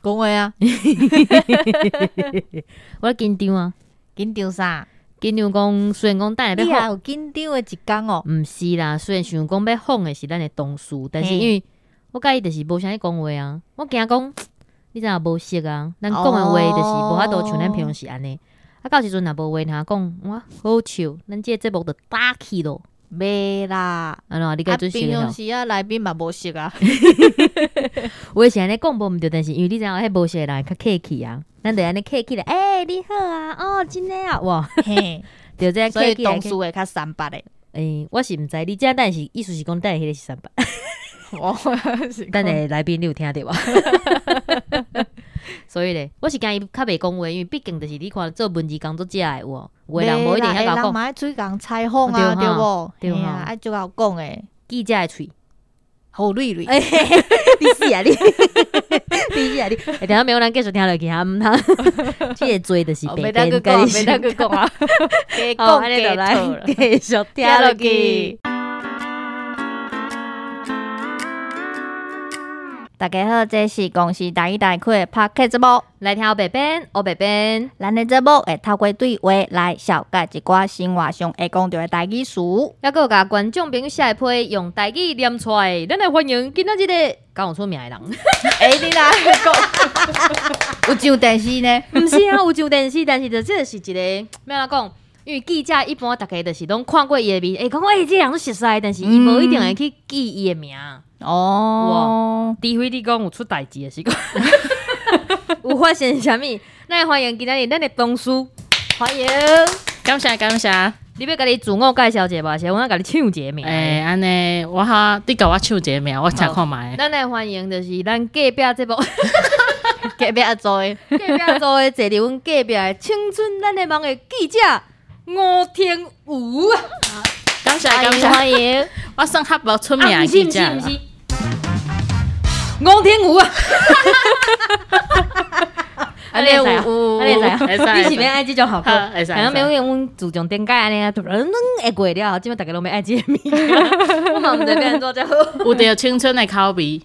講話啊，我咧緊張啊，緊張啥？緊張講，雖然講等下你欲訪，也有緊張的一工哦。毋是啦，雖然想講欲訪的是咱的同事，但是因為我佮伊就是無啥咧講話啊，我驚講你知影無熟啊，咱講的話就是無法度像咱平常時按呢。啊，到時陣若無話通講，哇，好笑，咱這個節目就打去咯。袂啦，按怎？你啊，該準平常時時啊，來賓嘛無熟啊。有的是按呢講無毋對，但是因為你知影，彼無熟的人較客氣啊，咱就按呢客氣咧，欸，你好啊，哦，真的啊，哇，嘿，對，這所以客氣來同事會較三八的。欸，我是毋知你這等下是意思是講等下彼個是三八，我是等下來賓你有聽著無？所以咧，我是驚伊較袂講話，因為畢竟就是你看做文字工作者的有無？有的人無一定遐𠢕講，人嘛愛出去共採訪啊，對無？對吼。嘿啊，愛足𠢕講的。記者的喙，好蕊蕊，你死啊你！你死啊你！欸，聽到沒有？咱繼續聽落去哈，毋通，這個罪就是白袂當閣講，袂當閣講啊，加好，講加按呢就來錯了，繼續聽聽落去落去。。大家好，這是公視台語台開的 Podcast 節目。來聽烏白變，烏白變。咱的節目會透過對話來紹介一寡生活上會講著的台語詞。猶閣有共觀眾朋友寫的批用台語念出來，咱來歡迎今仔日這個敢有出名的人。欸，你來講，有上電視呢？毋是啊，有上電視，但是就這是一個欲按怎講？因為記者一般逐家就是攏看過伊的面，會講欸，這個人都熟似，但是伊無一定會去記伊的名。哦，除非你講有出代誌的時陣，有發生啥物？咱來歡迎今仔日咱的同事，歡迎。感謝感謝，你欲家己自我介紹一下無？還是阮共你唱一个名？欸，按呢，我哈，你共我唱一个名，我聽看覓。咱來歡迎就是咱隔壁節目，隔壁做的，隔壁組的坐佇阮隔壁的青春咱的夢的記者吳天武啊！感謝感歡迎謝，歡迎。我算較無出名啊，的毋是記者毋是毋是，吳天武啊！按呢有有，按呢會使會使你是欲愛這種效果？好會使然後沒有阮自從頂擺按呢，突然會過了後，這擺逐家攏欲愛這個物件，我嘛毋知欲按怎才好。有著青春的口味，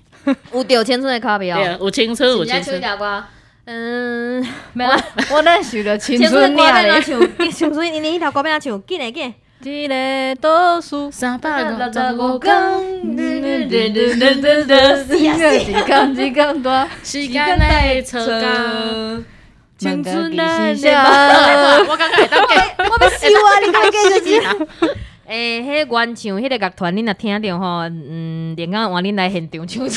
有著青春的口味哦，對，有青春有是不是青春。唱一條歌？嗯，沒啦。我咱想著青青春春的歌欲按爾怎唱？青春你彼條歌欲按怎唱？緊來緊。一个倒數365工，是啊是一工一工大，時間的錯工。青春的是啥？我感覺會當記，我欲笑啊！你敢繼續唱？欸，彼個原唱彼個樂團，恁若聽著吼，嗯，連講換恁來現場唱。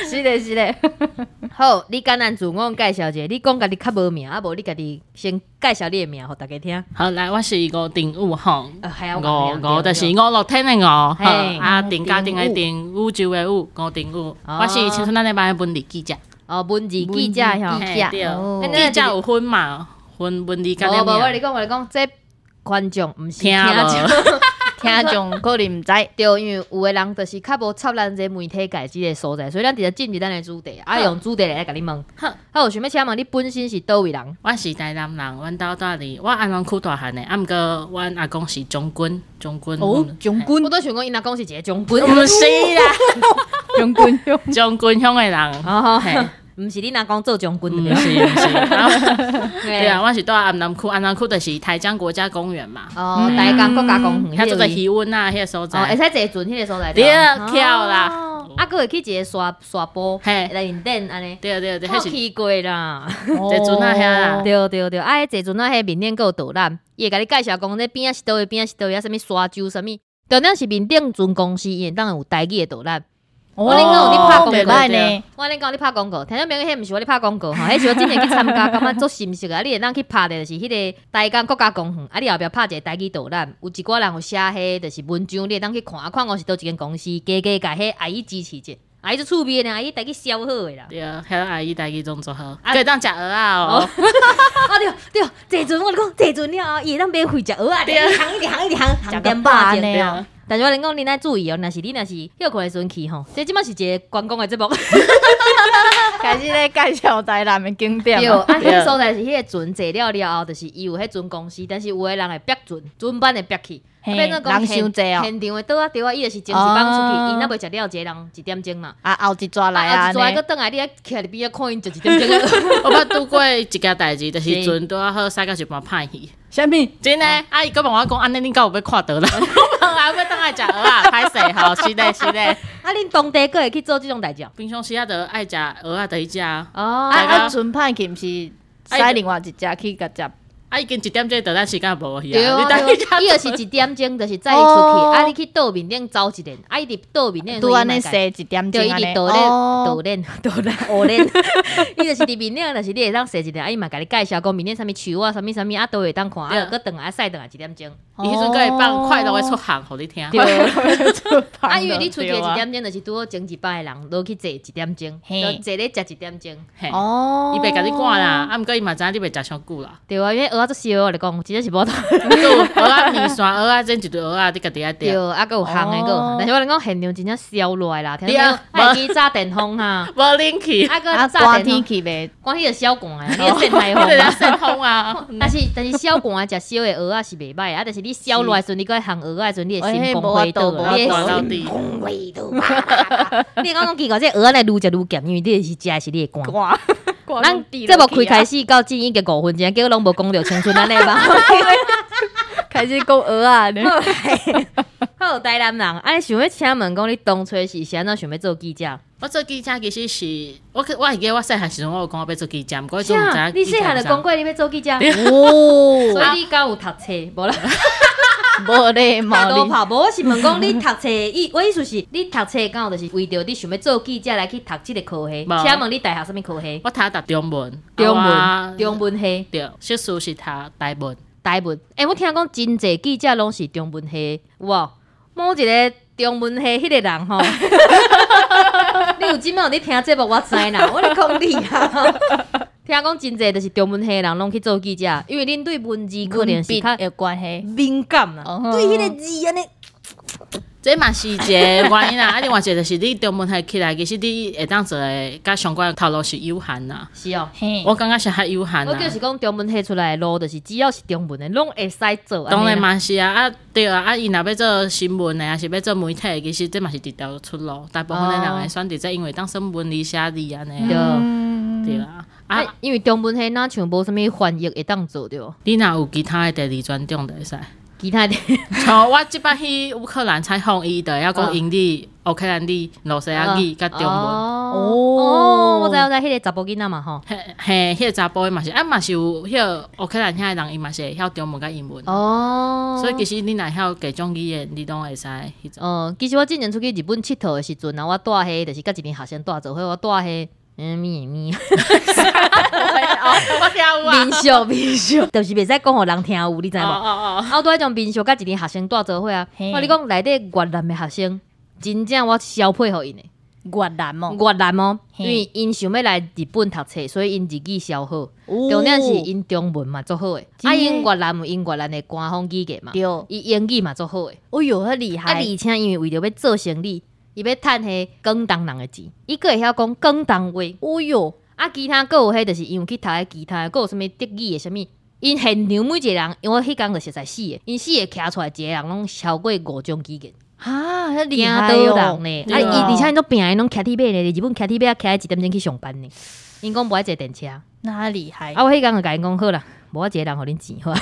是的，是的。好，你簡單自我介紹一下，你講家己較無名，啊無你家己先介紹你的名，予逐家聽。好來，我是吳定武吼，係啊，我吳吳就是吳樂天的吳，嘿啊定家庭的定，宇宙的宇，吳定武。我是青春咱的夢的文字記者。哦，文字記者吼。嘿對，記者有分嘛？分文字佮無無，我你你講，我你講，這觀眾毋是聽聽眾，聽眾可能毋知，對，因為有的人就是較無插咱這媒體界這个所在，所以咱直接進入咱的主題，啊，用主題來共你問。好，好，想欲請問你本身是佗位人？我是台南人，阮兜住佇我安南區大漢的，啊，毋過阮阿公是將軍，將軍。哦，將軍，我都想講，𪜶阿公是一个將軍。毋是啦，將軍鄉，將軍鄉的人。哦，嘿毋是恁阿公做將軍毋是毋是，對啊，我是住安南區，安南區就是台江國家公園嘛。哦，台江國家公園，遐做漁塭啊，彼个所在。哦，會使坐船彼个所在。對，巧啦。啊，閣會去一个沙沙坡，嘿，內面頂按呢。對對對，我去過啦。坐船仔遐啦。對對對，啊，彼坐船仔彼面頂閣有導覽，伊會共你介紹講這邊仔是佗位，邊仔是佗位，啊，啥物沙洲啥物。重點是面頂船公司伊會當有台語的導覽。我恁講有咧拍廣告呢？我恁講咧拍廣告，聽眾朋友，彼毋是我咧拍廣告吼，彼是我之前去參加，感覺足心適啊！你會當去拍的，就是彼个台江國家公園，啊，你後壁拍一個台語導覽，有一寡人有寫彼就是文章，你會當去看，啊，看講是佗一間公司，加加共彼阿姨支持者，阿姨足趣味的呢，阿姨台語超好的啦。對，彼阿姨台語攏足好，會當食蚵仔哦。啊對對，坐船我講坐船了後，伊會當免費食蚵仔，一行一行一行，食個飽呢。但是我跟你講，恁愛注意哦，若是你若是歇睏的時陣去吼，這這擺是一個觀光的節目。開始咧介紹台南的景點。對，啊，彼個所在是彼個船坐了了後，就是伊有彼船公司，但是有的人會逼船，船班會逼去。變做講人傷濟哦。現場的桌仔對啊，伊就是前一班出去，𪜶猶未食了，一個人一點鐘嘛。啊，後一逝來啊，後一逝閣轉來，你愛徛佇邊仔看𪜶食一點鐘。我捌拄過一件代誌，就是船拄仔好駛到一半歹去。啥物？真的，啊伊閣問我講，按呢恁敢有欲看導覽？我問啊，欲轉來食蚵仔，歹勢吼，是的，是的。啊，恁當地閣會去做這種代誌？平常時啊，就愛食蚵仔，就去食。哦，啊，船歹去，毋是駛另外一隻去共接？啊，已經一點鐘，就咱時間無去啊！你等伊就是一點鐘，就是載伊出去，啊，你去桌面頂走一輪，啊，伊佇桌面頂拄按呢踅一點鐘，對，伊佇桌咧，桌鏈，桌鏈，學鏈，伊就是佇面頂，就是你會當踅一輪，啊，伊嘛共你介紹講面頂啥物樹啊，啥物啥物，啊，都會當看，啊，閣轉來駛轉來一點鐘。伊彼陣閣會放快樂的出航，予你聽。對，啊，因為你出去一點鐘，就是拄好前一擺的人落去坐一點鐘，就坐咧食一點鐘。哦，伊袂共你趕啦，啊，毋過伊嘛知影你袂食傷久啦。對啊，因為蚵仔足燒，我咧講，真正是無妥。蚵仔麵線，蚵仔煎一堆蚵仔，你家己愛對，啊，閣有烘的，閣有。但是我咧講現場真正燒熱啦，聽講愛去炸電風哈，無冷氣，啊，閣炸寒天氣袂，寒天就小寒的，你會扇颱風，扇風啊。但是小寒的食燒的蚵仔是袂歹啊，但是你燒熱的時陣，你閣烘蚵仔的時陣，你會心崩火倒，你會心崩火倒。你講攏奇怪，這蚵仔會愈食愈鹹，因為你是食的是你的肝。咱節目開開始到今已經5分鐘，結果攏無講著青春按呢吧？開始講蚵仔呢。好，台南人，啊，想欲請問講，你當初是按怎想欲做記者？我做記者其實是，我我會記得我細漢時陣，我有講我欲做記者，毋過彼陣毋知影。你細漢就講過你欲做記者？哦，所以你敢有讀冊無啦？無禮貌，多跑無？我是問講你讀冊意，我意思是你讀冊敢有就是為著你想欲做記者來去讀這個科系？請問你大學啥物科系？我讀中文，中文，中文系。對，碩士是讀台文，台文。欸，我聽講真濟記者攏是中文系，有無？某一個中文系彼個人吼，你有這擺有咧聽節目，我知啦。我咧講你啊，聽講真濟就是中文系的人攏去做記者，因為恁對文字可能是較有關係，敏感啦，對彼個字按呢。這嘛是一個原因啦，啊，另外一個就是你中文系起來，其實你會當做的佮相關的頭路是有限啦。是哦，我感覺是較有限啦。我就是講中文系出來的路，就是只要是中文的，攏會使做。當然嘛是啊，啊對啊，啊伊若欲做新聞的，抑是欲做媒體的，其實這嘛是一條出路。大部分的人會選擇這，因為當算文字寫字按呢。對。對啊。啊，因為中文系若像無啥物翻譯會當做對無？你若有其他的第二專長就會使。其他的，像我這擺去烏克蘭採訪，伊就會曉講英語、烏克蘭語、羅西亞語佮中文。哦，我知我知，彼個查埔囡仔嘛吼。嘿，嘿，彼個查埔的嘛是，啊嘛是有彼個烏克蘭遐的人，伊嘛是會曉中文佮英文。哦。所以其實你若曉幾種語言，你攏會使彼種。哦，其實我之前出去日本𨑨迌的時陣啊，我帶彼就是佮一個學生帶做伙，我帶彼嗯咪咪，我聽有啊。民宿民宿，就是袂使講予人聽有，你知無？哦哦啊，我拄彼種民宿佮一個學生帶做伙啊。我你講內底越南的學生，真正我超佩服𪜶的。越南哦，越南哦，因為𪜶想欲來日本讀冊，所以𪜶日語超好。重點是𪜶中文嘛足好的。啊，𪜶越南有𪜶越南的官方語言嘛，伊英語嘛足好的。哎喲，遐厲害！啊，而且因為為著欲做生意。伊欲趁彼廣東人的錢，伊閣會曉講廣東話。哦喲，啊，其他閣有彼就是𪜶有去讀彼其他，閣有啥物德語的啥物。𪜶現場每一個人，因為我彼工就熟似四個，𪜶四個徛出來一個人攏超過五種語言。哈，遐厲害驚倒人呢！啊，伊而且𪜶都拼的，攏騎鐵馬呢，日本騎鐵馬騎一點鐘去上班呢。𪜶講無愛坐電車，那厲害。啊，我彼工就共𪜶講好啦，無我一個人予恁錢好。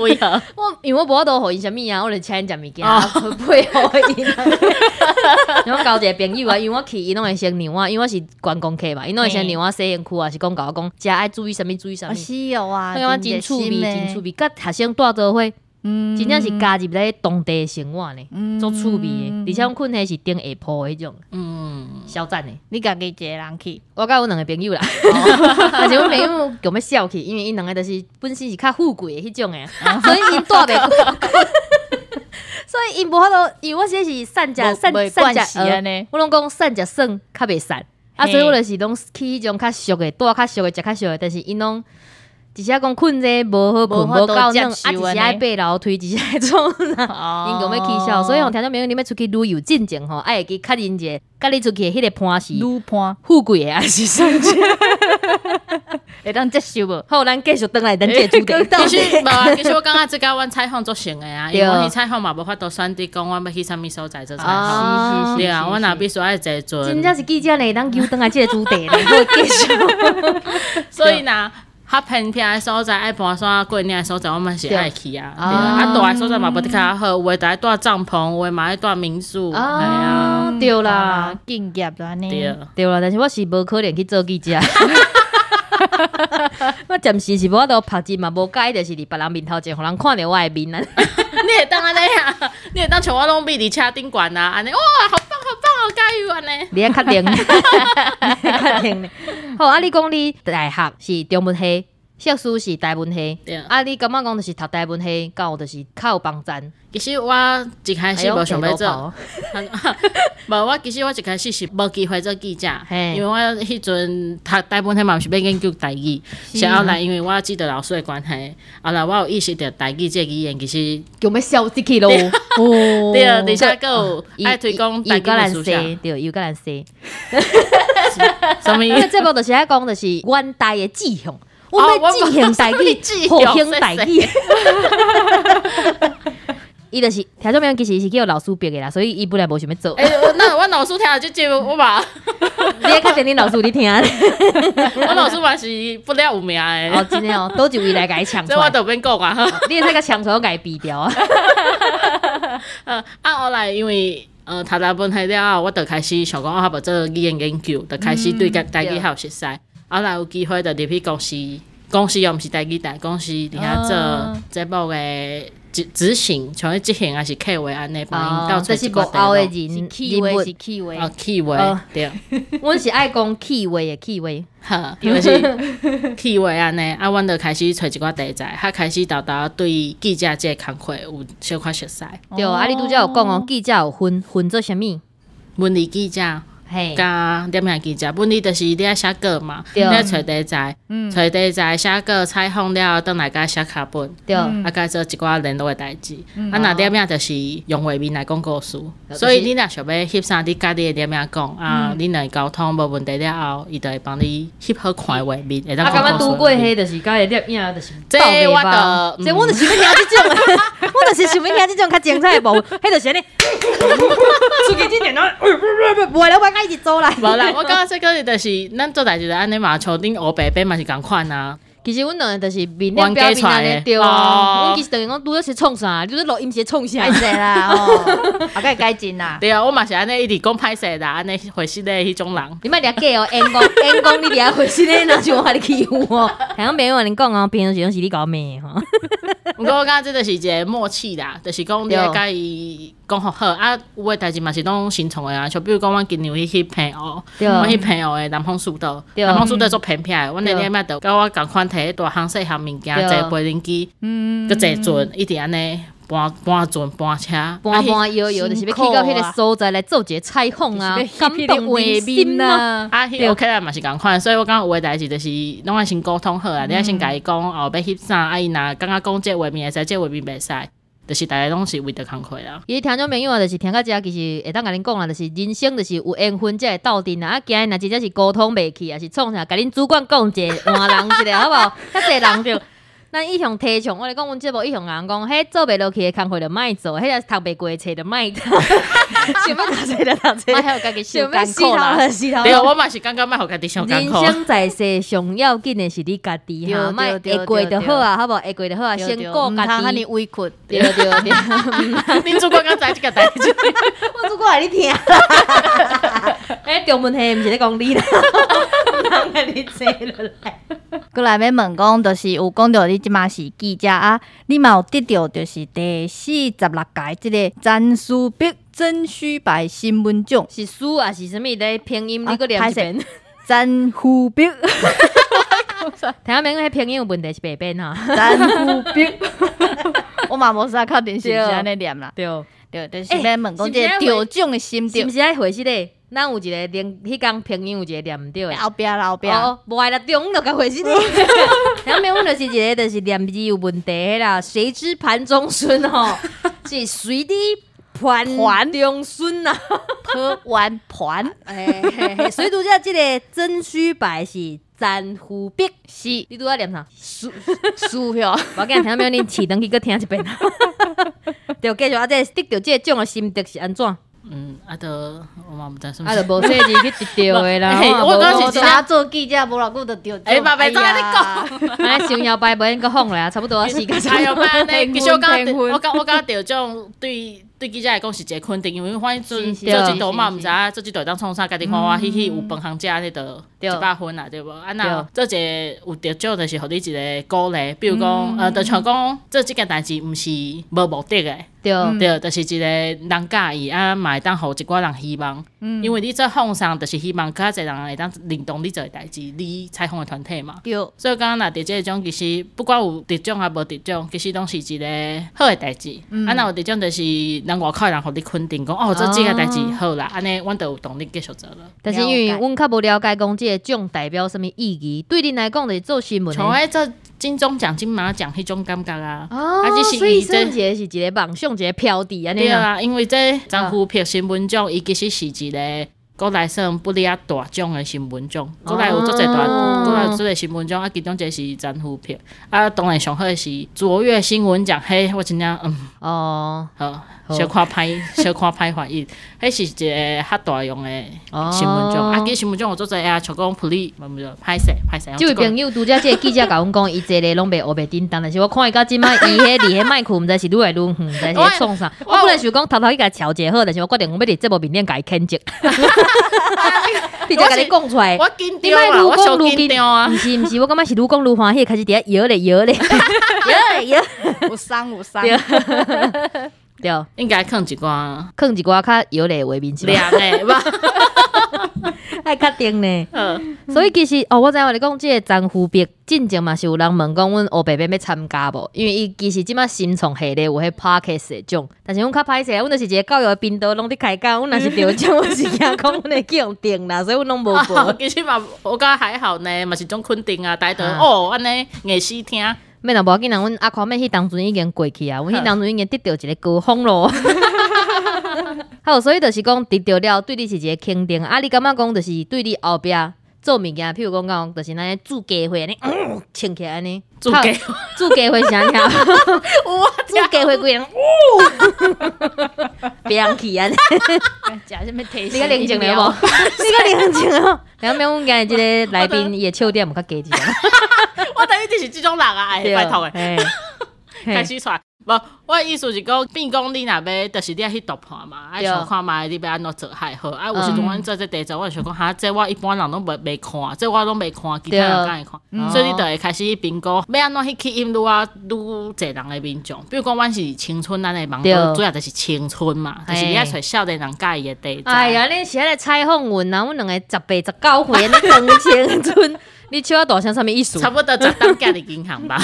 為何？我因為我無法度予𪜶啥物啊，我就請𪜶食物件，配合𪜶。我交一個朋友啊，因為我去，𪜶攏會先讓我，因為我是觀光客嘛，𪜶攏會先讓我洗身軀啊，是講共我講，遮愛注意啥物，注意啥物。是哦啊，我感覺真趣味，真趣味，佮學生帶做伙，真正是加入咧當地生活呢，足趣味的。而且阮睏彼是頂下鋪的彼種，小讚的。你家己一個人去？我佮阮兩個朋友啦，但是阮朋友強欲笑去，因為𪜶兩個就是本身是較富貴的彼種的，所以𪜶帶袂過。所以𪜶無法度，因為我這是散食散散食，我攏講散食耍較袂散，啊，所以我就是攏去彼種較俗的，帶較俗的，食較俗的，但是𪜶攏。一時講睏這無好睏，無法無夠軟，度接啊，受一時愛爬樓梯，一時愛創啥，𪜶講欲起痟，所以吼，聽眾朋友，你欲出去旅遊進前吼，愛會記確認一下，佮你出去的彼個伴是女伴富貴的抑是喪錢？會當接受無？好，咱繼續轉來咱這個主題。其實無啊，其實我感覺這佮阮採訪足像的啊，因為我去採訪嘛無法度選擇講阮欲去啥物所在做採訪。對啊，阮若必須愛坐船。真正是記者呢，會當揪轉來這個主題啦，好繼續。所以若較偏僻的所在，愛爬山過嶺的所在，我嘛是愛去啊。對啊，啊蹛的所在嘛無得較好，有的就愛蹛帳篷，有的嘛愛蹛民宿。係啊，對啦，敬業就按呢。對。對啦，但是我是無可能去做記者。我暫時是無法度曝日嘛，無介意就是佇別人面頭前，予人看著我的面啊。你會當按呢啊？你會當像我攏覕佇車頂懸啊？按呢哇，好棒好棒哦，加油按呢！你愛確定？確定。好，啊，你講你大學是中文系，碩士是台文系，對。啊，你感覺講就是讀台文系，敢有就是較有幫贊？其實我一開始無想欲做，無我其實我一開始是無機會做記者，因為我彼陣讀台文系嘛毋是欲研究台語，是後來因為我指導老師的關係，後來我有意識著台語這個語言其實就欲消失去囉。哦，對，而且閣有愛推廣台語文思想，對，又佮咱說，啥物？這個節目就是愛講，就是遠大的志向。我欲志向台語，復興台語。伊就是聽眾朋友，其實是叫老師逼的啦，所以伊本來無想欲做。欸，那阮老師聽著這集，我嘛，你愛確定恁老師有咧聽？阮老師嘛是不了有名的。哦，真的哦，佗一位來共伊搶出來。這我就免講啊。你會使共搶出來，共伊斃掉啊。啊，後來因為讀台文系了後，我就開始想講，我欲做語言研究，就開始對台語較有熟悉。後來有機會就入去公視，公視又毋是台語台，公視佇遐做節目的執行，像咧執行抑是企劃按呢，幫𪜶鬥揣一寡幕後的人，企劃是企劃，哦，企劃對。阮是愛講企劃的企劃，好，就是企劃按呢，啊，阮就開始揣一寡題材，較開始沓沓對記者這個工課有小可熟似。對，啊，你拄才有講哦，記者有分分做啥物？文字記者。佮攝影記者，文字就是你愛寫稿嘛，你愛揣題材，揣題材寫稿採訪了後，轉來共寫腳本，啊，共做一寡聯絡的代誌。啊，若攝影就是用畫面來講故事，所以你若想欲翕啥，你佮你的攝影講啊，恁兩個溝通無問題了後，伊就會幫你翕好看的畫面，會當啊，感覺拄過彼就是佮攝影就是這我就，這我就是欲聽這種，我就是想欲聽這種較精彩的部分，彼就是按呢，出去之前攏，無啦，我一直做啦。無啦，我感覺這個就是咱做代誌就按呢嘛，像恁烏白白嘛是仝款啊。其實阮兩個就是面咧表面按呢對啊。阮其實等於講拄則是創啥，拄則錄音是創啥？歹勢啦，吼，後蓋改進啦。對啊，我嘛是按呢一直講歹勢啦，按呢回室的彼種人。你莫掠假哦，員工員工你佇遐會室咧，若像我共你欺負哦。聽眾朋友恁講哦，平常時攏是你共我罵吼。毋過我感覺這就是一個默契啦，就是講你愛共伊講好好啊，有的代誌嘛是攏新創的啊，像比如講，阮今年去澎湖，阮去澎湖的南方四島，南方四島足偏僻的，阮的攝影就佮我仝款提大項細項物件，坐無人機，閣坐船，一直按呢搬搬船搬車，搬搬搖搖，就是欲去到彼個所在來做一個採訪啊，感動人心啊！啊，彼個客人嘛是仝款，所以我感覺有的代誌就是攏愛先溝通好啊，你愛先共伊講哦，欲翕啥，啊伊若感覺講這畫面會使，這畫面袂使。就是大家攏是為著工課啦。伊聽眾朋友啊，就是聽到遮，其實會當共恁講啦，就是人生就是有緣分才會鬥陣啦。啊，今日若真正是溝通袂去，抑是創啥，共恁主管講者，換人一下好無？較濟人著。咱一向提倡，我咧講，阮節目一向人講，彼做袂落去的工課就莫做，彼個讀袂過的冊就莫讀，想欲讀冊就讀冊，莫予家己傷艱苦啦。對，我嘛是感覺莫予家己傷艱苦。人生在世，上要緊的是你家己哈，莫會過就好啊，好無？會過就好啊，先顧家己。毋通遐爾委屈。對對對。恁主管敢知這個代誌？我主管會咧聽。欸，中文系毋是咧講你啦，毋通共你坐落來。閣來欲問講，就是有講著你這馬是記者啊，你嘛有得著就是第46屆這個詹書碧曾虛白新聞獎，是書抑是啥物咧拼音？你閣念一遍。詹書碧，聽明彼拼音有問題是白變哈。詹書碧。我嘛無啥確定是毋是按呢念啦。對，就是欲問講這個得獎的心得。是毋是愛回這个？咱有一個連彼工朋友有一個念毋對的。後壁啦，後壁。哦，無愛啦，中午就共回這个。然後阮就是一個就是念字有問題的啦，誰知盤中餐吼，是隨知盤中孫啊，盤完盤。欸，所以拄才這个曾虛白是詹湖碧，是。你拄才念啥？輸輸票。無要緊，聽沒有？恁試轉去閣聽一遍。對，繼續啊！這個得著這個獎的心得是按怎？嗯，啊，著我嘛毋知啥物。啊，著無細字去得著的啦。我當時真做記者無偌久就得獎。欸，嘛袂當按呢講。按呢傷搖擺，無應閣放落啊，差不多時間。哎呦，按呢，其實我感覺，我感覺得獎對對記者來講是一個肯定，因為反正做這道嘛，毋知影做這道會當創啥，家己歡歡喜喜有飯通食，按呢就100分啊，對無？啊，若做一個有得獎，就是予你一個鼓勵。比如講，就像講做這件代誌，毋是無目的的，對，就是一個人佮意啊，嘛會當予一寡人希望。因為你做放送，就是希望較濟人會當認同你做的代誌，你採訪的團體嘛。所以講，若得這個獎，其實不管有得獎抑無得獎，其實攏是一個好的代誌。啊，若有得獎，就是人外口的人予你肯定，講哦，做這個代誌好啦，按呢阮就有動力繼續做了。但是因為阮較無了解講這個獎代表啥物意義，對恁來講就是做新聞。像彼做金鐘獎、金馬獎彼種感覺啊。哦，啊，只是所以伊這算一個是一個夢想，一個標誌按呢。對啊，因為這張富平新聞獎，伊其實是一個國內算不哩啊大獎的新聞獎，國內有足濟大，國內有足濟新聞獎，啊，其中一個是詹富平，啊，當然上好的是卓越新聞獎，彼我真正哦，好，小可歹，小可歹反應，彼是一個較大用的新聞獎，啊，其實新聞獎有足濟啊，像講普利，毋對，歹勢歹勢。這位朋友拄才這個記者共阮講，伊坐咧攏袂烏白叮當，但是我看伊到這擺，伊彼離彼麥克毋知是愈來愈遠，毋知是咧創啥。我本來想講偷偷去共撨一下好，但是我決定講欲佇節目面頂共伊譴責。直接共你講出來，我緊張啊，我傷緊張啊！毋是毋是，我感覺是愈講愈歡喜，開始佇遐搖咧搖咧，搖咧搖，有傷有傷。對，應該囥一寡，囥一寡較搖咧畫面是吧？涼的，愛確定呢。所以其實哦，我知影你講這個詹湖碧進前嘛是有人問講，阮烏白欲欲參加無？因為伊其實這擺新創系列有彼 Podcast 的獎，但是阮較歹勢，阮就是一個教育的頻道，攏佇開講，阮若是得獎，阮是驚講阮會去予定啦，所以阮攏無報。其實嘛，我感覺還好呢，嘛是種肯定啊，大家都哦，按呢硬死聽。免啦，無要緊啦，阮阿寬妹彼當陣已經過去啊，阮彼當陣已經得著一個高峰咯。好，所以就是講得著了，對你是一個肯定。啊，你感覺講就是對你後壁做物件，譬如講講，就是按呢注加歲按呢，穿起來按呢。注加注加歲是按呢？注加歲規个人，別人去按呢。食啥物提你較冷靜了無？你較冷靜哦。然後免阮今日這個來賓，伊的笑點有較低一點。我等於就是這種人啊，哎，拜託的，開始出來。無，我的意思是講，變講你若欲，就是你愛去突破嘛，愛想看覓你欲按怎做較會好。啊，有時陣阮做這題材，我就想講，哈，這我一般人攏袂看，這我攏袂看，其他人敢會看，所以你就會開始評估，欲按怎去吸引愈啊愈濟人的民眾。比如講，阮是青春，咱的網路主要就是青春嘛，就是你愛揣少年人佮意的題材。哎呀，恁是咧採訪阮啊？阮兩個18、19歲，咧當青春。你笑啊大聲，啥物意思？差不多十當寄佇銀行吧。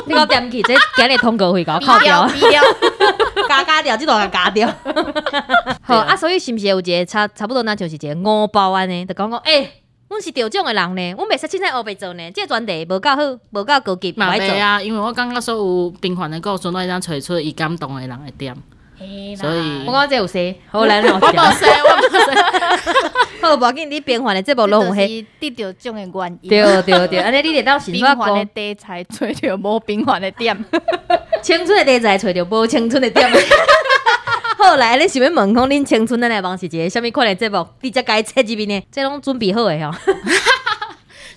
你給我點去，這今日通告費共我扣掉，加加掉，這段共加掉。好啊，所以是毋是有一個差不多，若像是一個五包按呢，就講講，欸，阮是得獎的人呢，阮袂使凊彩烏白做呢，這個專題無夠好，無夠高級，嘛袂啊，因為我感覺所有平凡的故事，攏會當揣出伊感動的人的點。所以我感覺這有說，好來，我無說，我無說。好，無要緊，你平凡的節目攏有彼得著獎的原因。對對對，按呢你會當想平凡的題材揣著無平凡的點，青春的題材揣著無青春的點。好來，你想欲問講，恁青春咱來望是一個啥物款的節目？直接共伊切入去呢？這攏準備好的吼。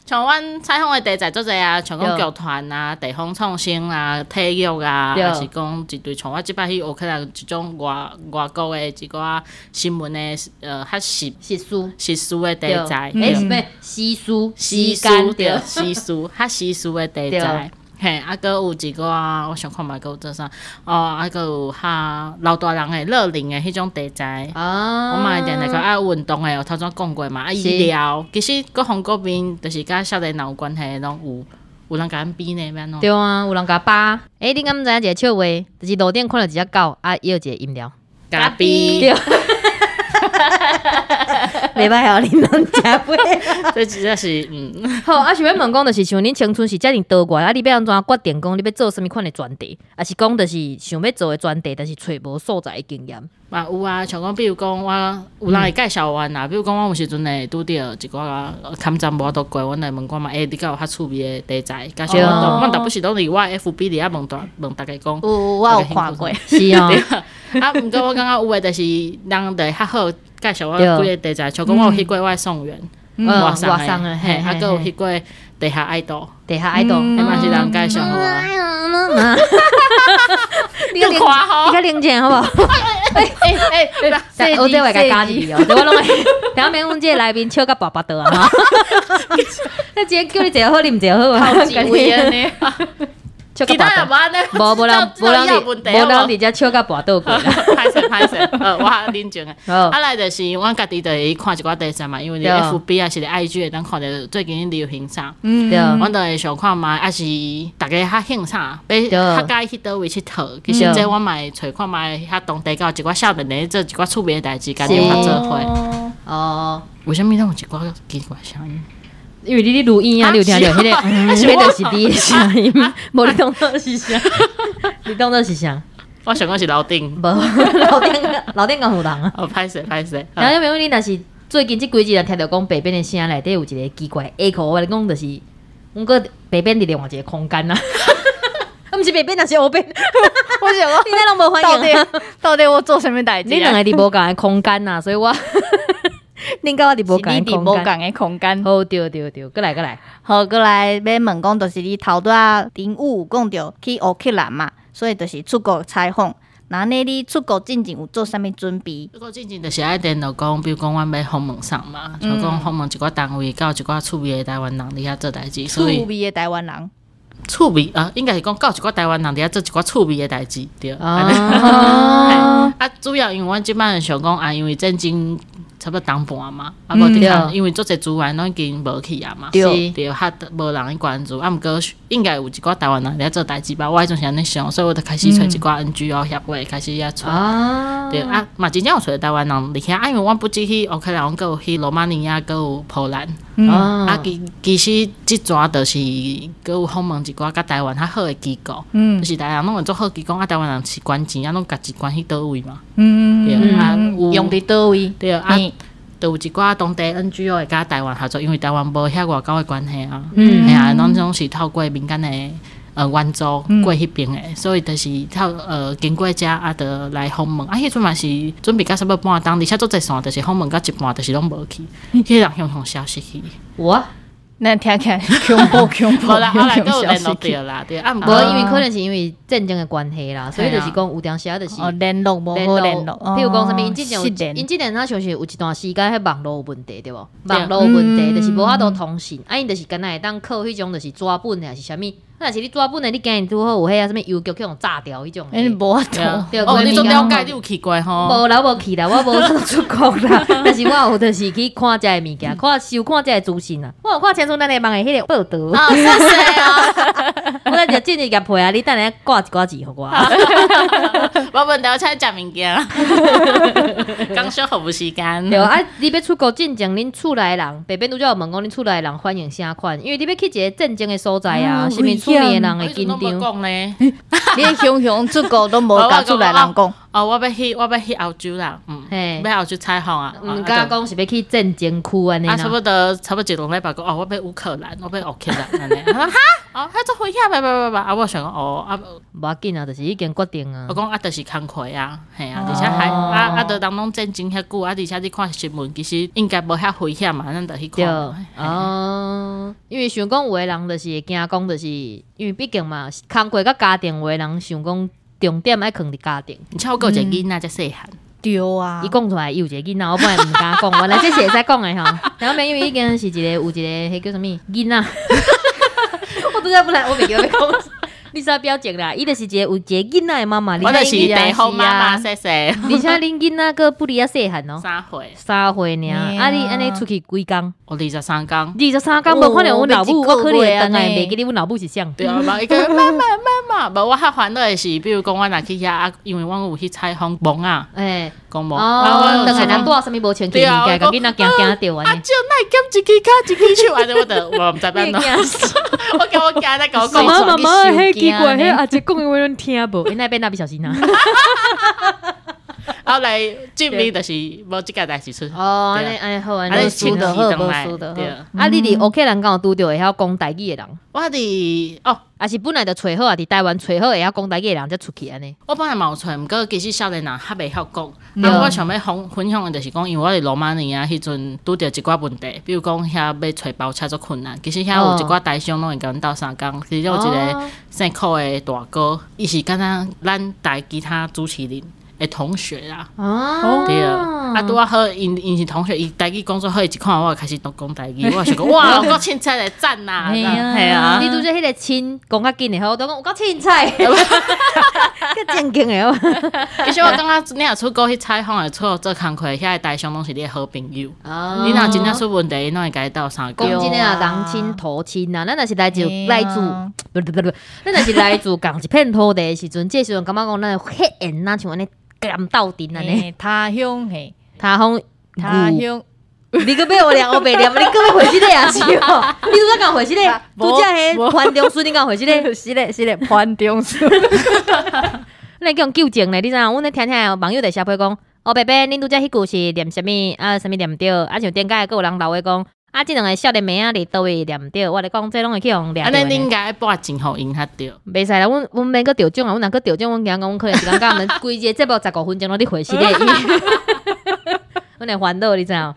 像阮採訪的題材足濟啊，像講劇團啊、地方創生啊、體育啊，抑是講一堆像我這擺去烏克蘭一種外國的一寡新聞的較實實事實事的題材，欸，是咩？時事時事對，時事較時事的題材。嘿，啊，閣有一寡，我想看覓閣有做啥？哦，啊，閣有較老大人的樂齡的彼種題材。啊，我嘛會定定看啊，運動的，有頭先講過嘛。啊，醫療，其實各方各面，就是佮少年人有關係的攏有。有人共阮比呢，欲按怎？對啊，有人共扒。欸，你敢毋知影一个笑話？就是路頂看著一隻狗，啊，伊有一個飲料。咖啡。對。袂歹哦，恁攏誠飛。這真正是。好，啊，想欲問講，就是像恁青春是遮爾多元，啊，你欲按怎決定講你欲做啥物款的專題？抑是講就是想欲做的專題，但是揣無素材的經驗？嘛有啊，像講比如講我有人會介紹阮啦，比如講我有時陣會拄著一寡坎站無法度過，阮會問講嘛，欸，你敢有較趣味的題材？介紹阮，阮逐不時攏佇我 FB 佇遐問大問逐家講。有，我有看過。是哦。啊，毋過我感覺有的就是人就會較好介紹我幾个題材，像講我有翕過外送員，外送的，嘿，啊，閣有翕過地下愛豆，地下愛豆，彼嘛是人介紹予我。你較你較冷靜好無？欸欸欸，我這會共加入去哦，我攏會。等下免阮這个來賓笑甲跋跋倒啊！那今天叫你坐好，你毋坐好啊？頭一位按呢。其他人無按呢，無人無人佇無人佇遮笑甲跋倒過。歹勢歹勢，我較冷靜的。啊來就是阮家己就會看一寡題材嘛，因為佇 FB 抑是佇 IG 會當看著最近流行啥，阮就會想看覓，抑是逐家較興啥，欲較佮意去佗位𨑨迌。其實這我嘛會揣看覓，遐當地敢有一寡少年咧做一寡趣味的代誌，共你較做伙。為啥物攏有一寡奇怪聲音？因為你咧錄音啊，你有聽著彼个？彼就是你的聲音，無你當做是啥？你當做是啥？我想講是樓頂，無樓頂樓頂敢有人啊？哦，歹勢歹勢。然後因為你若是最近這幾日若聽著講白變的聲內底有一個奇怪的 echo，我共你講就是，阮閣白變佇另外一個空間啊。毋是白變，若是烏變。我想講，你哪攏無反應？到底到底我做啥物代誌？你兩个佇無仝的空間啊，所以我。恁佮我佇無仝的無仝的空間。好，對對對，閣來閣來。好，閣來欲問講，就是你頭拄仔頂有有講著去烏克蘭嘛，所以就是出國採訪。那呢，你出國進前有做啥物準備？出國進前就是愛聯絡講，比如講，阮欲訪問啥嘛，像講訪問一寡單位，佮有一寡趣味的台灣人佇遐做代誌。趣味的台灣人。趣味啊，應該是講佮有一寡台灣人佇遐做一寡趣味的代誌，對。啊，主要因為阮這擺想講啊，因為戰爭差不多冬半嘛，啊無的確，因為足濟資源攏已經無去啊嘛，對，較無人去關注。啊，毋過應該有一寡台灣人佇遐做代誌吧，我彼陣是按呢想，所以我就開始揣一寡 NGO 協會開始遐揣。對啊，嘛真正有揣台灣人佇遐，啊，因為阮不止去烏克蘭，阮閣有去羅馬尼亞，閣有波蘭。啊，其實這逝就是閣有訪問一寡佮台灣較好的機構，就是逐人攏會足好奇講啊，台灣人是捐錢啊，攏家己捐去佗位嘛？對啊，用佇佗位？對啊，就有一寡當地 NGO 會佮台灣合作，因為台灣無遐外交的關係啊，嘿啊，攏總是透過民間的援助過彼邊的，所以就是透經過遮啊，就來訪問。啊，彼陣嘛是準備到差不多半冬，而且足濟線，就是訪問到一半，就是攏無去，彼人雄雄消失去。有啊。那聽起來恐怖恐怖，無啦，後來閣有聯絡著啦，對啊，無因為可能是因為戰爭的關係啦，所以就是講有當時啊，就是聯絡無好聯絡。譬如講啥物，𪜶之前有，𪜶之前若像是有一段時間，彼網路有問題對無？網路有問題，就是無法度通訊，啊，𪜶就是敢若會當靠彼種就是紙本的，抑是啥物？若是你紙本的，你驚𪜶拄好有彼個啥物郵局去予炸掉彼種。欸，無法度。哦，你足了解，你有去過吼？無啦，我無去啦，我無出國啦。但是我有就是去看遮的物件，看收看遮的資訊啊。我有看清楚咱的網的彼个報導。啊，謝謝啊！我咧就進入業配啊，你等下掛一寡字予我。無問題，我請你食物件。剛小服務時間。對啊，你欲出國進前，恁厝內人，白邊拄才有問講，恁厝內人反應啥款？因為你欲去一个戰爭的所在啊，是毋是厝內的人會緊張？你雄雄出國都無共厝內人講。哦，我欲去歐洲啦，欲歐洲採訪啊，毋敢講是欲去戰爭區按呢。啊，差不多一兩禮拜講，哦，我欲烏克蘭，我欲烏克蘭按呢。哈，哦，彼足危險，叭叭叭叭，啊，我想講，哦，啊，無要緊啊，就是已經決定啊。我講啊，就是工課啊，嘿啊，而且還啊啊，都人攏戰爭遐久，啊，而且你看新聞，其實應該無遐危險嘛，咱就去看。哦，因為想講有的人就是會驚講，就是因為畢竟嘛，工課佮家庭，有的人想講重點愛囥佇家庭。而且我閣有一個囡仔才細漢。對啊，伊講出來，伊有一個囡仔，我本來毋敢講，原來這是會使講的吼。然後因為已經是一個有一個彼叫啥物囡仔，我拄才本來我袂記得欲講。你啥表情啦？伊就是一個有一個囡仔的媽媽，我就是地方媽媽，謝謝。而且恁囡仔閣不離遐細漢哦， 3歲， 3歲爾。啊，你按呢出去幾工？我23工。 23工無看著阮老母，我可能會轉來袂記得阮老母是啥。對啊，無伊講媽媽媽媽，無我較煩惱的是，比如講我若去遐啊，因為阮有去採訪墓仔，講墓，哦，轉來若帶啥物無清氣物件，共囡仔驚驚著按呢。啊，少哪會減一支跤一支手，按呢我就我毋知欲按怎。我驚我驚咧共我講。媽媽媽，彼奇怪，彼阿姐講的話攏聽無？𪜶愛變蠟筆小新啊？後來證明就是無這個代誌出。哦，按呢按呢好，按呢按呢輸就好，無輸就好。啊，你佇烏克蘭敢有拄著會曉講台語的人？我佇哦，抑是本來就揣好啊，佇台灣揣好會曉講台語的人才出去按呢。我本來嘛有揣，毋過其實少年人較袂曉講。啊，我想欲分享的就是講，因為我佇羅馬尼亞彼陣拄著一寡問題，比如講遐欲揣包車足困難。其實遐有一寡台商攏會共阮鬥相共。其中有一個姓柯的大哥，伊是敢若咱台其他主持人的同學啦。對啊，拄仔好，𪜶是同學，伊台語講做好，伊一看我就開始都講台語，我想講哇，有夠凊彩的讚吶！係啊，你拄則彼個親講較緊的，我都講有夠凊彩，較正經的哦。其實我感覺你若出國去採訪，會出做工課，遐个台商攏是你的好朋友。你若真正出問題，𪜶攏會共你鬥相共。講真的啊，人親土親啊，咱若是來自來自，咱若是來自仝一片土地的時陣，這個時陣感覺講咱的血緣若像按呢共鬥陣按呢。他鄉嘿，他鄉他鄉，你閣欲予念烏白念，你閣欲回這個也是哦？你拄則敢回這個？拄則彼潘中書，你敢回這個？是咧是咧，潘中書。咱叫糾正咧，你知影？阮咧聽聽網友佇寫批講，哦伯伯，恁拄則彼句是念啥物？啊，啥物念著？啊，像頂擺閣有人留話講，啊，這兩个少年妹仔佇佗位念著？我咧講這攏會去予掠。按呢，你應該撥錢予𪜶較著。袂使啦，阮阮免閣得獎啊！阮若閣得獎，阮驚講阮可能一工到晚規個節目15分鐘攏佇回這個，阮會煩惱，你知影？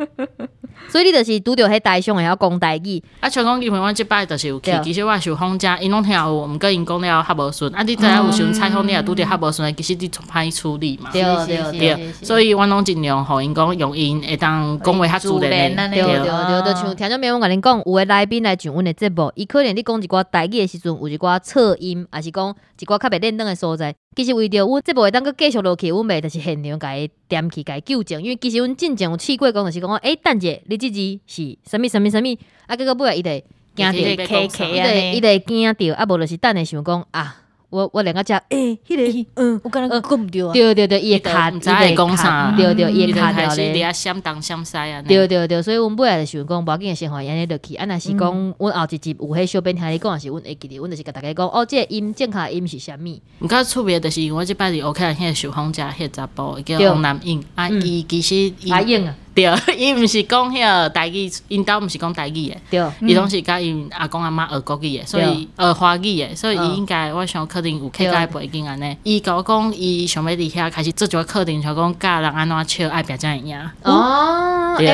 所以你就是拄著彼台商會曉講台語。啊，像講因為阮這擺就是有去，其實我受訪者𪜶攏聽有，毋過𪜶講了較無順。啊，你知影有時陣採訪你若拄著較無順的，其實你足歹處理嘛。對對對，所以阮攏盡量予𪜶講用𪜶會當講話較自然的。對對對，就像聽眾朋友，阮共恁講，有的來賓來上阮的節目，伊可能你講一寡台語的時陣，有一寡錯音，抑是講一寡較袂輪轉的所在。其實為著阮節目會當閣繼續落去，阮袂就是現場共伊點去共伊糾正，因為其實阮進前有試過講，就是講，欸，等者你這字是啥物啥物啥物，啊，結果尾仔伊就會驚著，伊就會驚著，啊，無就是等下想講啊。我連個遮，欸，彼个，我敢若講毋著啊。對對對，伊會卡，毋知會講啥，對對，伊會卡著咧。佇遐閃東閃西按呢。對對對，所以阮尾仔就想講，無要緊，先予伊按呢落去。啊，若是講阮後一集有彼小編聽你講，也是阮會記得，阮就是共大家講，哦，這個音正確音是啥物。毋過趣味就是因為我這擺佇烏克蘭彼個受訪者，彼個查埔叫王南穎，啊，伊其實阿穎啊。對，伊毋是講彼個台語，𪜶兜毋是講台語的，伊攏是佮𪜶阿公阿嬤學國語的，所以學華語的，所以伊應該我想可能有客家的背景按呢。伊共我講，伊想欲佇遐開始做一個課程，像講教人按怎笑愛拚才會贏。哦，對，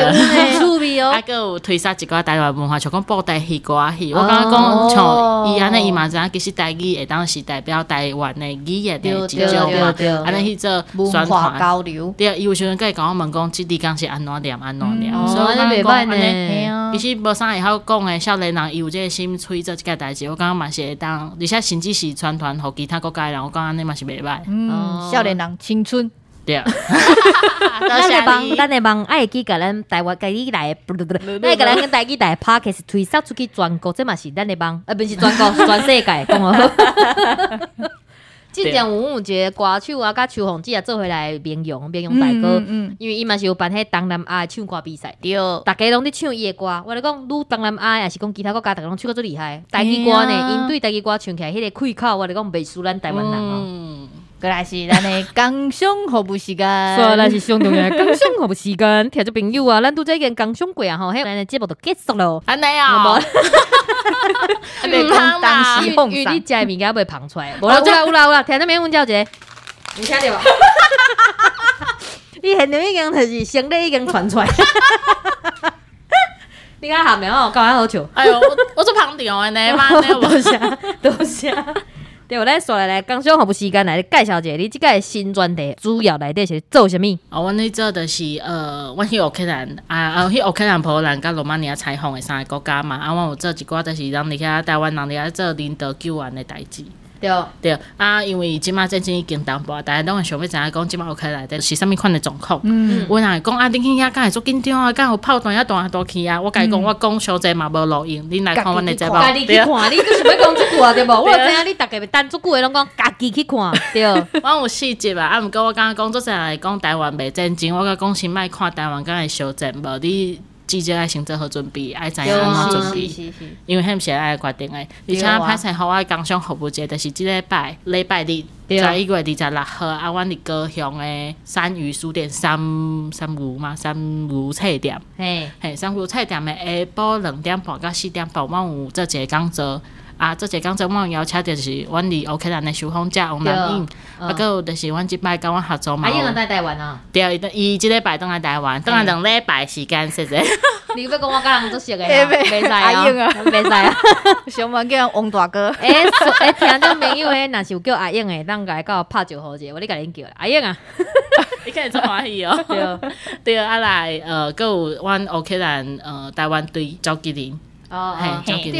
趣味哦。啊，閣有推捒一寡台灣文化，像講布袋戲、歌仔戲。我感覺講像伊按呢，伊嘛知影其實台語會當是代表台灣的語言的一種嘛，按呢去做文化交流。對，伊有時陣閣會共我問講，這字敢是按怎念按怎念，所以我感覺講按呢，其實無啥會曉講的少年人，伊有這個心出去做這個代誌，我感覺嘛是會當，而且甚至是宣傳予其他國家的人，我感覺按呢嘛是袂歹。少年人青春。對。咱的夢愛會記共咱台灣家己來，咱會共咱台語台 Podcast 推捒出去全國，這嘛是咱的夢，啊，毋是全國，是全世界，講好。之前有一個歌手啊，佮邱鳳姊啊做伙來明陽，明陽大哥，因為伊嘛是有辦彼東南亞唱歌比賽，逐家攏佇唱伊的歌。我咧講，愈東南亞抑是講其他國家，逐家攏唱甲足厲害。台語歌呢，𪜶對台語歌唱起來，彼个氣口，我咧講袂輸咱台灣人哦。過來是咱的工商服務時間，煞來是上重要的工商服務時間，聽眾朋友啊，咱拄則已經工商過啊吼，彼咱的節目就結束咯。按呢啊，毋通當時因為你食的物件袂芳出來。無啦，有啦有啦有啦，聽眾朋友，阮遮有一个，你聽著無？你現場已經就是生理已經傳出來。你較含的吼，夠較好笑。哎喲，我做旁聽的呢，媽，多謝多謝。對，咱煞來來工商服務時間來介紹一下，你這個新專題主要內底是做啥物？哦，阮咧做就是阮去烏克蘭啊啊，去烏克蘭、波蘭佮羅馬尼亞採訪的三个國家嘛，啊，阮有做一寡就是人佇遐台灣人佇遐做人道救援的代誌。對啊，因為這馬戰爭已經淡薄，大家攏會想欲知影講這馬烏克蘭內底是啥物款的狀況。有人會講啊，恁去遐敢會足緊張啊，敢有炮彈遐彈來彈去啊？我共伊講，我講傷濟嘛無路用，恁來看阮的節目。家己去看，你閣想欲講這句話對無？我知影你逐家等足久的攏講家己去看，對。阮有四集啊，啊，毋過我感覺講足濟人會講台灣袂戰爭，我感覺講先莫看台灣敢會相戰無，你至少愛先做好準備，愛知影按怎準備，因為彼毋是愛決定的。而且歹勢，予我工商服務節，就是這禮拜禮拜日，11月26號，啊，阮佇高雄的三餘書店三三餘嘛，三餘冊店，嘿，三餘冊店的下晡2點半到4點半，阮有做一个講座。啊，做一个講座，阮有邀請就是阮佇烏克蘭的受訪者王南穎，啊，閣有就是阮這擺佮阮合作嘛。阿英會來台灣啊？對，伊這禮拜轉來台灣，轉來2禮拜時間，謝謝。你欲講我佮人足熟的，袂使啊，袂使啊，上萬叫人王大哥。欸，聽眾朋友，彼若是有叫阿英的，當共伊到拍招呼者，我你共恁叫阿英啊。伊肯定足歡喜哦。對，對，啊來，閣有阮烏克蘭台灣隊召集人。哦，嘿，召集人，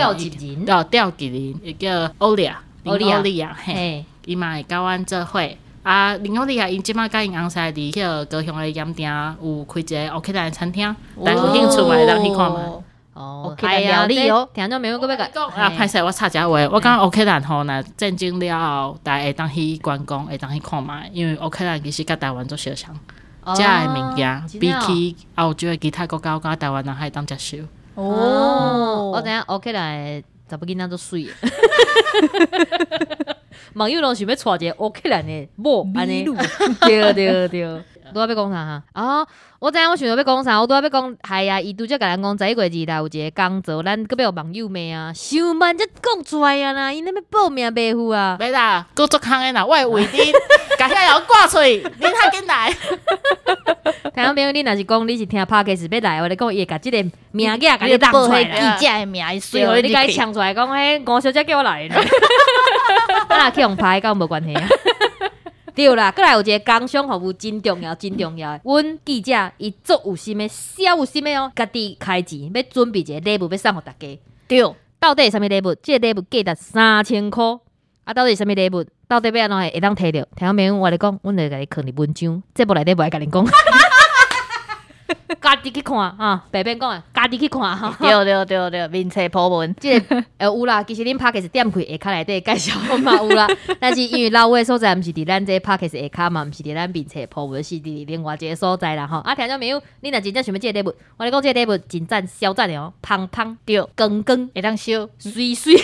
哦，召集人，伊叫歐利亞，歐利亞，嘿，伊嘛會佮阮做伙。啊，林歐利亞，𪜶這馬佮𪜶翁婿佇彼个高雄的鹽埕有開一个烏克蘭餐廳，大家有興趣嘛會當去看覓。哦，係啊，料理哦，聽眾朋友閣欲共啊，歹勢，我插一下話，我感覺烏克蘭吼，若戰爭了後，大家會當去觀光，會當去看覓，因為烏克蘭其實佮台灣足相像，食的物件比起歐洲的其他國家，我感覺台灣人較會當接受。哦，我知影烏克蘭的查某囡仔足媠的，網友攏想欲娶一个烏克蘭的某，按呢，對對對，拄仔欲講啥哈？哦，我知影我想著欲講啥，我拄仔欲講，係啊，伊拄才共咱講11月2日有一个講座，咱閣欲予網友罵啊，傷慢才講出來啊啦，𪜶咧欲報名袂赴啊，袂啦，閣足空的啦，我會為恁共遐人掛喙，恁較緊來。聽眾朋友，你若是講你是聽 Podcast 欲來，我咧講伊會共這个名額共你讓出來啦，記者的名，對，你共伊搶出來講，彼吳小姐叫我來的，啊，若去予拍，佮阮無關係啊。對啦，閣來有一个工商服務真重要，真重要的。阮記者伊足有心的，超有心的哦，家己開錢欲準備一个禮物欲送予大家。對，到底是啥物禮物？這个禮物價值3000箍。啊，到底是啥物禮物？到底欲按怎會當提著？聽眾朋友，我咧講，阮就共你囥佇文章節目內底無愛共恁講。家己去看啊，白免講啊，家己去看哈。對對對對，面冊 po 文，這个有啦，其實恁 Podcast 點開下跤內底介紹嘛有啦，但是因為留話所在毋是佇咱這 Podcast 下跤嘛，毋是佇咱面冊 po 文，是佇另外一个所在啦吼。啊，聽眾朋友，你若真正想欲這个禮物，我咧講這个禮物真讚，超讚的哦，芳芳對，光光會當燒，媠媠，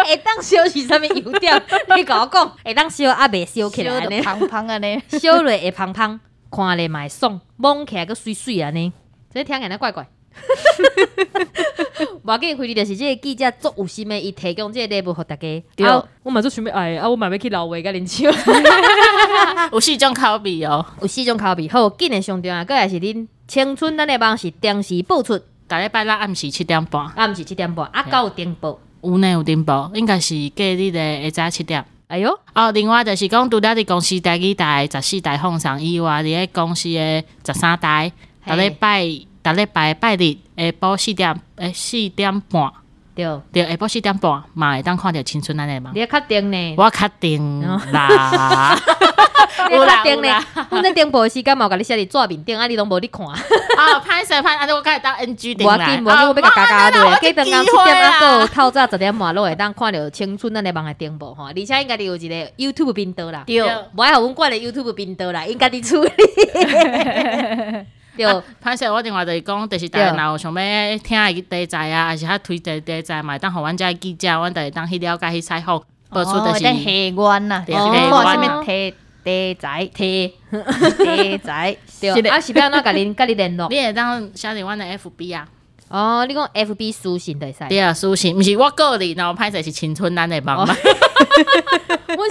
會當燒是啥物優點？你共我講，會當燒啊，袂燒起來按呢，芳芳按呢，燒落會芳芳。看咧嘛會爽，摸起來閣媠媠按呢，這聽起來怪怪。無要緊，反正就是這个記者足有心的，伊提供這个禮物予大家。對，啊，我嘛足想欲愛，啊，我嘛欲去留話共恁搶。有四種口味哦，有四種口味。好，緊的上重要，閣來是恁青春咱的夢是定時播出，逐禮拜六暗時7點半。暗時7點半，啊，敢有重播？有呢，有重播，應該是隔日的下早7點。哎喲，哦，另外就是講，除了佇公視台語台14台放送以外，佇咧公視的13台，逐禮拜逐禮拜拜日下晡四點，4點半，對，對，下晡4點半嘛會當看著青春咱的夢。你較確定呢？我確定啦，你確定呢？阮咧重播的時間嘛有共你寫佇紙面頂，啊，你攏無咧看。啊，歹勢歹，啊，我敢會當 NG 無要緊，無要緊，我欲共加加落。隔當工7點啊，閣有透早10點半，攏會當看著青春咱的夢的重播吼。而且𪜶家己有一個 YouTube 頻道啦，對，無愛予阮管的 YouTube 頻道啦，𪜶家己處理。對，歹勢，我另外就是講，就是大家若有想欲聽的題材啊，抑是較推薦題材，嘛會當予阮遮記者，阮就會當去了解去採訪，播出就是。會當下願啦，看啥物題題材，題題材，對，啊是欲按怎共恁佮你聯絡？你會當寫佇阮的 FB 啊。哦，你講 FB 私信就會使。對啊，私信，毋是我個人哦，歹勢是青春咱的夢。阮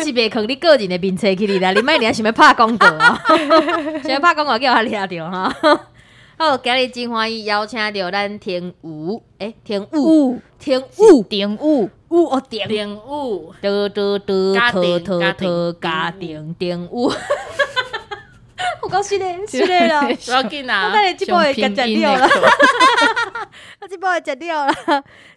是袂囥你個人的面冊起哩啦，你莫爾想欲拍廣告哦，想欲拍廣告叫我掠著哈。好，今日真歡喜邀請著咱天吳，天吳，天吳，天吳，吳哦，天吳，得得得，特特特，家庭天吳。我講是的，是的啦，不要緊啦，我等下這部會共食了啦。啊，這擺食了啦，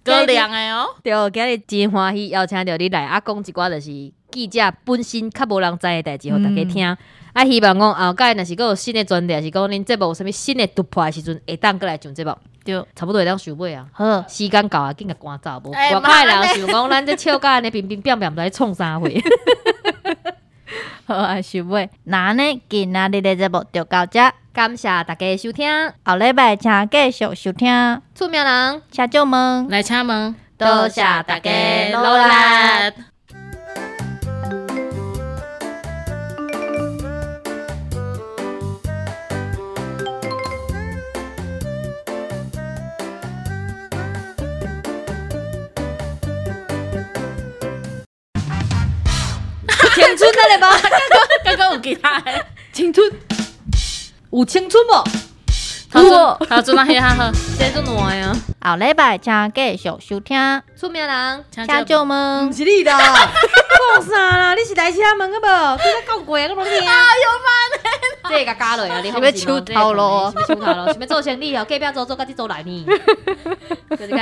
高粱的哦。對，今日真歡喜邀請著你來，啊，講一寡就是記者本身較無人知的代誌，予大家聽。啊，希望講後擺若是閣有新的專題，還是講恁節目有啥物新的突破的時陣，會當閣來上節目。對，差不多會當收尾啊。好，時間到啊，緊共趕走無？外口的人想講，咱這笑甲按呢乒乒乓乓，毋知咧創啥貨。好啊，收尾。那呢，今仔日的節目就到這，感謝大家收聽，後禮拜請繼續收聽。出名人，請借問，來請問，多謝大家努力。青春啊，咧無？剛剛有其他的？青春有青春無？頭陣頭陣啊，彼較好，這足爛啊！後禮拜請繼續收聽。出名人，請借問，毋是你啦，講啥啦？你是來請問啊無？你咧講過啊，我無聽。哎呦媽嘞！這個共加落啊！你是欲搶頭路？是欲搶頭路？想欲做生理哦？隔壁組做，佮這組來呢？就是個。